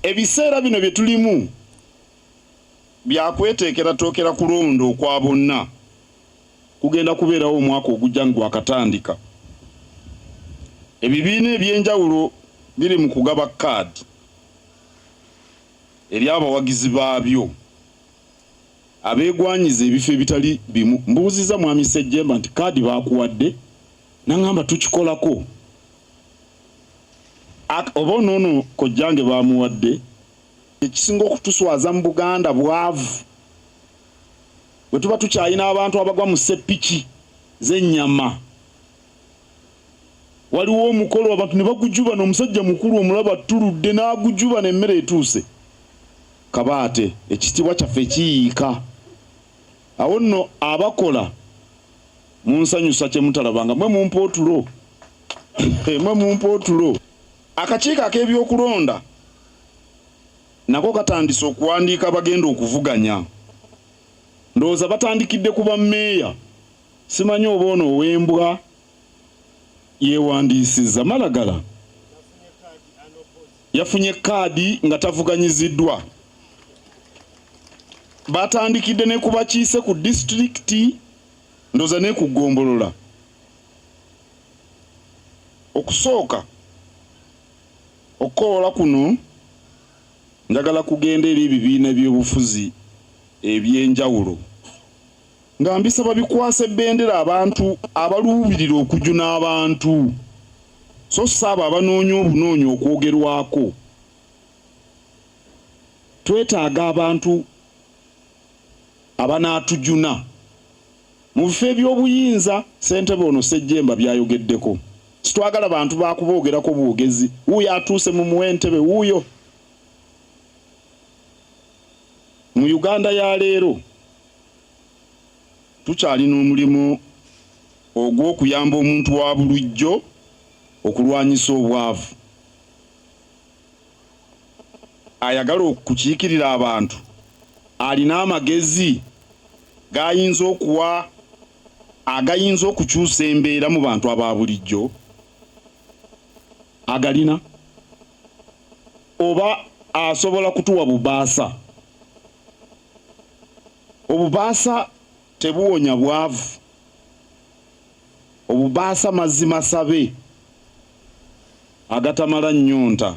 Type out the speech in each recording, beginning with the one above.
Ebiseera bino bye tulimu bya kweteekeratookera kulonda okwa bonna kugenda kubeerawo omwaka ogujja nga gwakatandika. Ebibiina eby'enjawulo biri mu kugaba kaadi eri abawagizi baabyo abeegwanyiza ebifo ebitali bimu. Mbuuzizza Mwami Ssejjemba nti kaadi baakuwadde? N'angamba tukikolako. Oba onoono kojjange baamuwadde? Ekisinga okutuswaza mu Buganda bwavu. Bwe tuba tukyalina abantu abagwa mu sseppiki z'ennyama. Waliwo omukolo abantu ne bagujubana, omusajja mukulu omulaba attuludde n'agujubana emmere etuuse. Kabaate, ekitiibwa kyaffe kiyiika. Awo nno abakola munsanyusa kye mutalabanga mwe mumpa otulo. Mwe mumpa otulo. Akakiiko ak'ebyokulonda nako katandise okuwandiika abagenda okuvuganya. Ndowooza batandikidde ku bammeeya. Simanyi oba ono ow'embwa yeewandiisizza. Malagala yafunye kaadi nga tavuganyiziddwa. Batandikidde ne ku bakiise ku disitulikiti, ndowooza ne ku ggombolola. Okusooka okukowoola kuno njagala kugenda eri ebibiina ebyobufuzi eby'enjawulo nga mbisaba bikwase bendera abantu abaluubirira okujuna abantu so si abo abanoonya obunoonya okwogerwako. Twetaaga abantu abanaatujuna mu bifo eby'obuyinza, ssentebe ono Ssejjemba by'ayogeddeko. Sitwagala bantu ba kuboogerako bwogezi, wuuyo atuuse mumuwe entebe, wuuyo. Mu Uganda ya leero, tukyalina omulimu ogw'okuyamba omuntu wa bulijjo okulwanyisa obwavu. Ayagala okukiikirira abantu alina amagezi g'ayinza okuwa agayinza okukyusa embeera mu bantu aba bulijjo? Agalina? Oba asobola kutuwa bubaasa? Obubaasa tebuwonya bwavu. Obubaasa mazzi masabe agatamala nnyonta.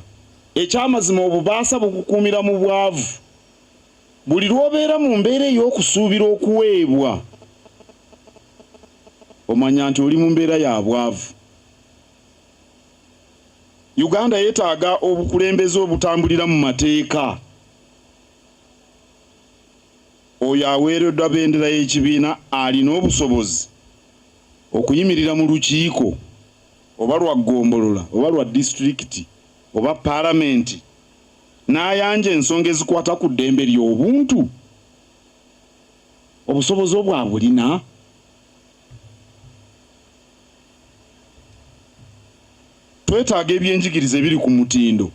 Ekyamazima obubaasa bukukuumira mu bwavu. Buli lw'obeera mu mbeera ey'okusuubira okuweebwa, omanya nti oli mu mbeera ya bwavu. Uganda yeetaaga obukulembeze obutambulira mu mateeka. Oyo aweereddwa bendera y'ekibiina alina obusobozi okuyimirira mu lukiiko oba lwa ggombolola oba lwa disitulikiti oba palamenti n'ayanja ensonga ezikwata ku ddembe ly'obuntu? Obusobozi obwo abulina? Twetaaga ebyenjigiriza ebiri ku mutindo.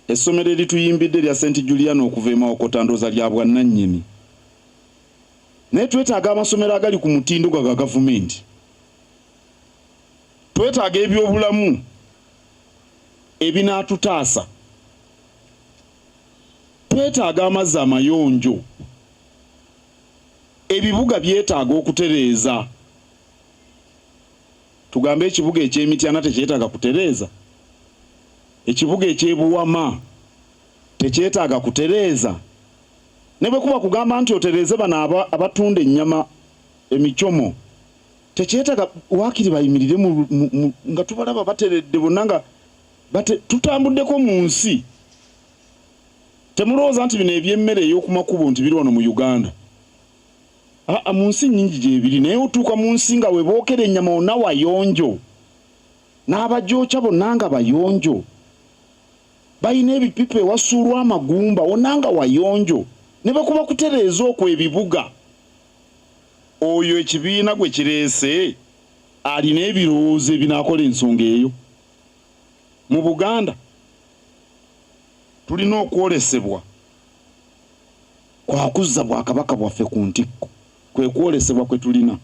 Essomero erituyimbidde erya St. Juliana okuva e Mawokota ndowooza lya bwannannyini. Naye twetaaga amasomero agali ku mutindo nga ga gavumenti. Twetaaga ebyobulamu ebinaatutaasa. Twetaaga amazzi amayonjo. Ebibuga byetaaga okutereeza. Tugambe ekibuga eky'e Mityana tekyetaaga kutereeza? Ekibuga eky'e Buwama tekyetaaga kutereeza? Ne bwe kuba kugamba nti otereeze bano abatunda ennyama emicomo tekyetaaga waakiri bayimirire nga tubalaba bateredde bonna nga tutambuddeko mu nsi. Temulowooza nti bino eby'emmere ey'oku makubo nti biri wano mu Uganda. Aa mu nsi nnyingi gyebiri naye otuuka mu nsi nga we bookera ennyama wonna wayonjo n'abagyokya bonna nga bayonjo. Balina ebipipa ewasuulwa amagumba wonna nga wayonjo ne bwe kuba kutereeza okwo ebibuga. Oyo ekibiina gwe kireese alina ebirowoozo ebinaakola ensonga eyo? Mu Buganda tulina okwolesebwa. Kwa kuzza Bwakabaka bwaffe ku ntikko, kwe kwolesebwa kwe tulina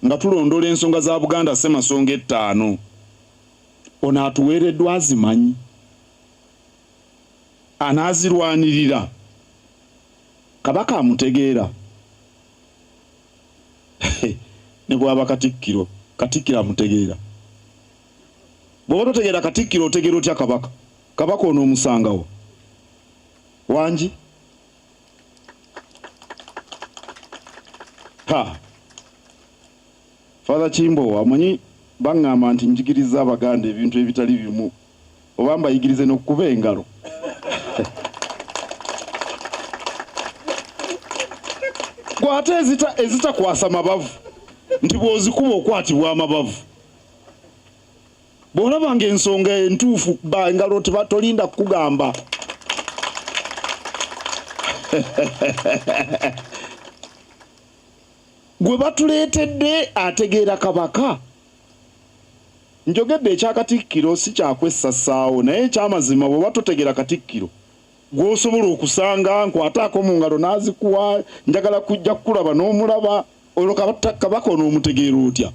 nga tulondoola ensonga za Buganda Ssemasonga ettaano. Ono atuweereddwa azimanyi? Anaazirwanirira? Kabaka amutegeera? Ne bw'aba Katikkiro, Katikkiro amutegeera? Bw'oba totegeera Katikkiro, otegeera otya Kabaka? Kabaka onoomusangawo wangi? Ha! Father Kimbowa, omanyi baŋŋamba nti njigiriza Abaganda ebintu ebitali bimu, oba mbayigirize n'okukuba engalo. Gwe ate ezitakwasa mabavu, nti bw'ozikuba okwatibwa amabavu. Bw'olaba ng'ensonga entuufu, kuba engalo, tolinda kukugamba. Gwe batuleetedde ategeera Kabaka? Njogedde ekya Katikkiro si kya kwessassaawo, naye ekyamazima bw'oba totegeera Katikkiro gw'osobola okusanga nkwataako mu ngalo n'azikuwa, njagala kujja kukulaba n'omulaba, olwo Kabaka onoomutegeera otya?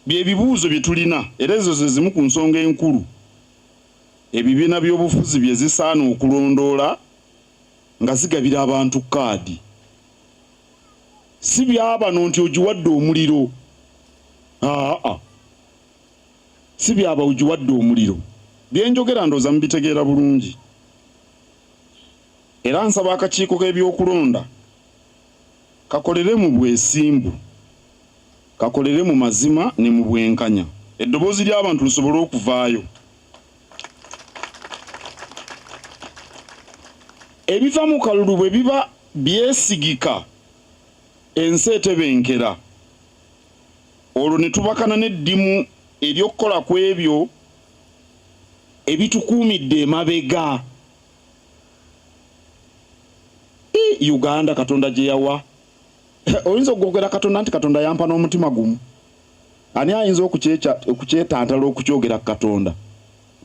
Bye bibuuzo bye tulina era ezo ze zimu ku nsonga enkulu ebibiina by'obufuzi bye zisaana okulondoola nga zigabira abantu kaadi. Si bya bano nti ogiwadde omuliro. Aa, si byaba ogiwadde omuliro. Bye njogera ndowooza mubitegeera bulungi. Era nsaba akakiiko k'ebyokulonda kakolere mu bwesimbu, kakolere mu mazima ne mu bwenkanya, eddoboozi ly'abantu lisobole okuvaayo. Ebiva mu kalulu bwe biba byesigika, ensi etebenkera, olwo ne tubakana n'eddimu ery'okukola ku ebyo ebitukuumidde emabega. I Uganda Katonda gye yawa. Oyinza okwogera Katonda nti Katonda yampa n'omutima gumu? Ani ayinza okukyetantala okukyogera ku Katonda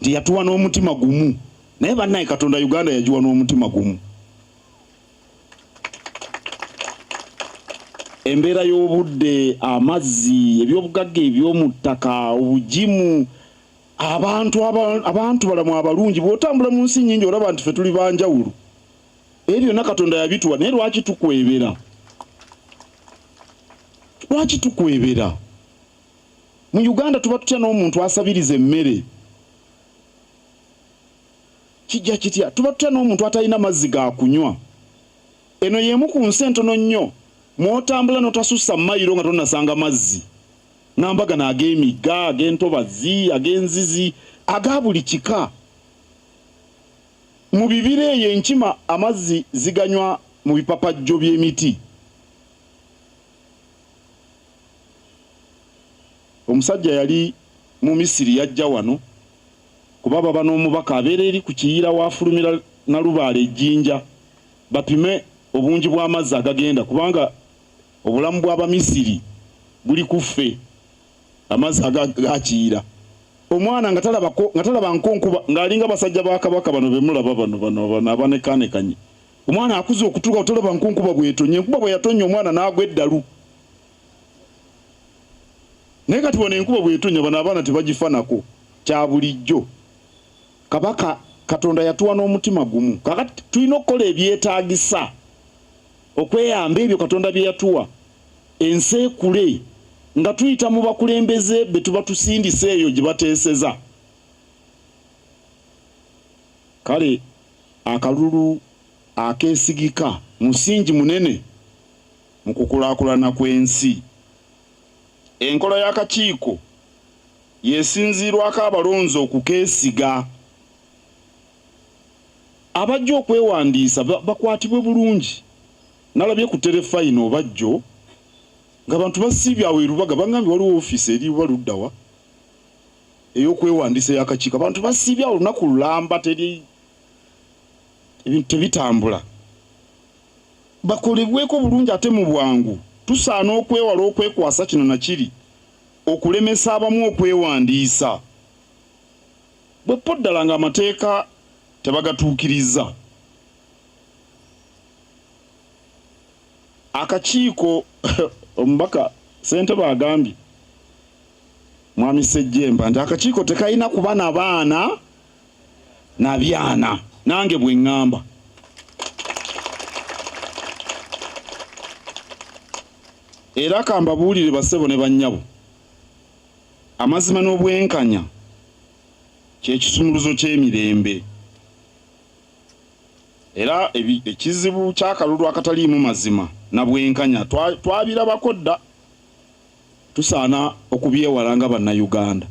nti yatuwa n'omutima gumu? Naye bannaye Katonda Uganda yagiwa n'omutima gumu. Embeera y'obudde, amazzi, ebyobugagga eby'omu ttaka, obugimu, abantu abantu balamu abalungi. Bw'otambula mu nsi nnyingi olaba nti ffe tuli banjawulo. Ebyo byonna Katonda yabituwa, naye lwaki tukwebera? Lwaki tukwebera? Mu Uganda tuba tutya n'omuntu asabiriza emmere? Kijja kitya? Tuba tutya n'omuntu atalina mazzi ga kunywa? Eno y'emu ku nsi entono nnyo mw'otambula n'otasussa mayiro nga tonnasanga mazzi. Ngamba gano ag'emigga, ag'entobazi, ag'enzizi, aga buli kika. Mu bibira eyo enkima amazzi ziganywa mu bipapajjo by'emiti. Omusajja yali mu Misiri yajja wano kuba baba n'omubaka abeera eri ku Kiyira w'afulumira Nalubaale e Jinja bapime obungi bw'amazzi agagenda kubanga obulamu bw'Abamisiri buli ku ffe amazzi aga Kiyira. Omwana nga talabako nga talaba nko nkuba ng'alinga basajja ba Kabaka bano be mulaba bano bano bano abanekaanekanye. Omwana akuze okutuuka talaba nko nkuba bw'etonnya. Enkuba bwe yatonnya omwana n'agwa eddalu. Naye kati wano enkuba bw'etonnya bano abaana tebagifa nako. Kya bulijjo. Kabaka Katonda yatuwa n'omutima gumu. Kaakati tulina okukola ebyetaagisa okweyamba ebyo Katonda bye yatuwa ensi ekule nga tuyita mu bakulembeze be tuba tusindise eyo gye bateeseza. Kale akalulu akeesigika musingi munene mu kukulaakulana kw'ensi. Enkola y'akakiiko y'esinziirwako abalonzi okukeesiga. Abajja okwewandiisa bakwatibwe bulungi. Nalabye ku terefayina oba jjo ng'abantu basiibye awo e Lubaga, bangambye waliwo ofiisi eri oba ludda wa ey'okwewandiisa ey'akakiiko. Abantu basiibye awo olunaku lulamba, teri ebintu tebitambula. Bakolebweko bulungi ate mu bwangu. Tusaana okwewala okwekwasa kino na kiri okulemesa abamu okwewandiisa bwe ppo ddala ng'amateeka tebagatuukirizza. Akakiiko Omubaka Ssentebe agambye Mwami Ssejjemba nti akakiiko tekalina kuba na baana. Na byana nange bwe ŋŋamba. Era kambabuulire bassebo ne bannyabo, amazima n'obwenkanya kye kisumuluzo ky'emirembe. Era ekizibu ky'akalulu akataliimu mazima na bwenkanya twabirabako dda. Tusaana okubyewala nga Bannayuganda.